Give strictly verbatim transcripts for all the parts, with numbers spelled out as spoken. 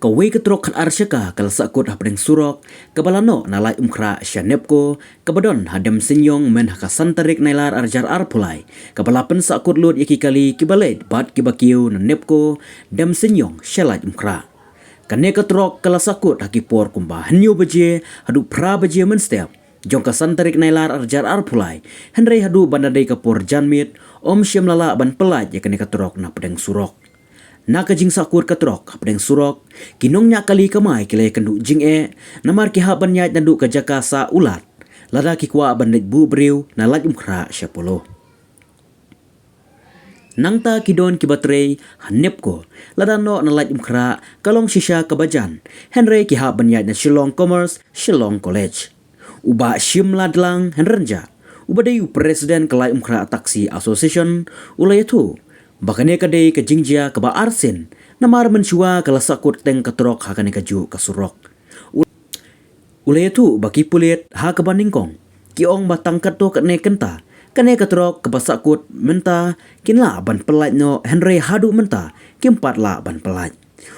Kawei ka trok khatar shaka ka la sahkut hapdeng surok, kaba la noh na Laitumkhrah sha NEEPCO, kaba don ha Demseiniong mynta ka san tarik Nailar arhajar arphew lai, kaba la pynsahkut lut ïa ki kali kiba leit bad kiba kiew na NEEPCO, Demseiniong sha Laitumkhrah. Kane ka trok ka la sahkut ha ki por kumba hynñiew baje haduh phra baje mynstep jong ka san tarik Nailar arhajar arphew lai, hynrei haduh ban da dei ka por janmiet, ym shym la lah ban pyllait ïa kane ka trok na pdeng surok. Na ka jingsahkut ka trok hapdeng surok, ki nongñiah kali kamai ki la ïakynduh jingeh, namar ki hap ban ïaid naduh ka jaka sah u lad, lada ki kwah ban leit buh briew na Laitumkhrah sha Polo. Nangta ki don kiba trei ha NEEPCO, lada noh na Laitumkhrah ka long shisha kaba jan, hynrei ki hap ban ïaid na Shillong Commerce, Shillong College. U Bah Shimla Dlang Hynrynjah, uba dei u President ka Laitumkhrah Taxi Association, u la ïathuh ba kane ka dei ka jingjia kaba arsien, namar mynshuwa ka la sahkut teng ka trok ha kane kajuh ka surok. U, u la ïathuh ba ki pulit ha kaba nyngkong ki ong ba tang katto katne kynta kane ka trok kaba sahkut mynta kin lah ban pyllait noh, hynrei haduh mynta kim pat lah ban pyllait.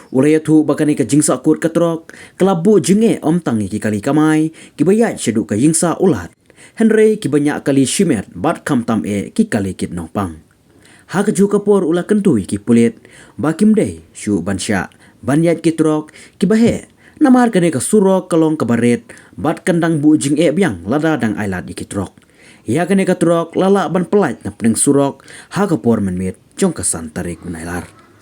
U la ïathuh ba kane ka jingsahkut ka trok ka la buh jingeh ym tang ïa ki kali kamai kiba ïaid shaduh ka ïingsah u lad, hynrei kiba ñiah kali shimet bad khamtam eh ki kali kit nongpang. Ha kajuh ka por u la kyntu ïa ki pulit ba kim dei shuh ban shah ban ïaid ki trok kiba heh, namar kane ka surok ka long kaba rit bad kan dang buh jingeh biang lada dang ailad ïa ki trok. Ïa kane ka trok la lah ban pyllait na pdeng surok ha ka por mynmiet jong ka san tarik u Nailar.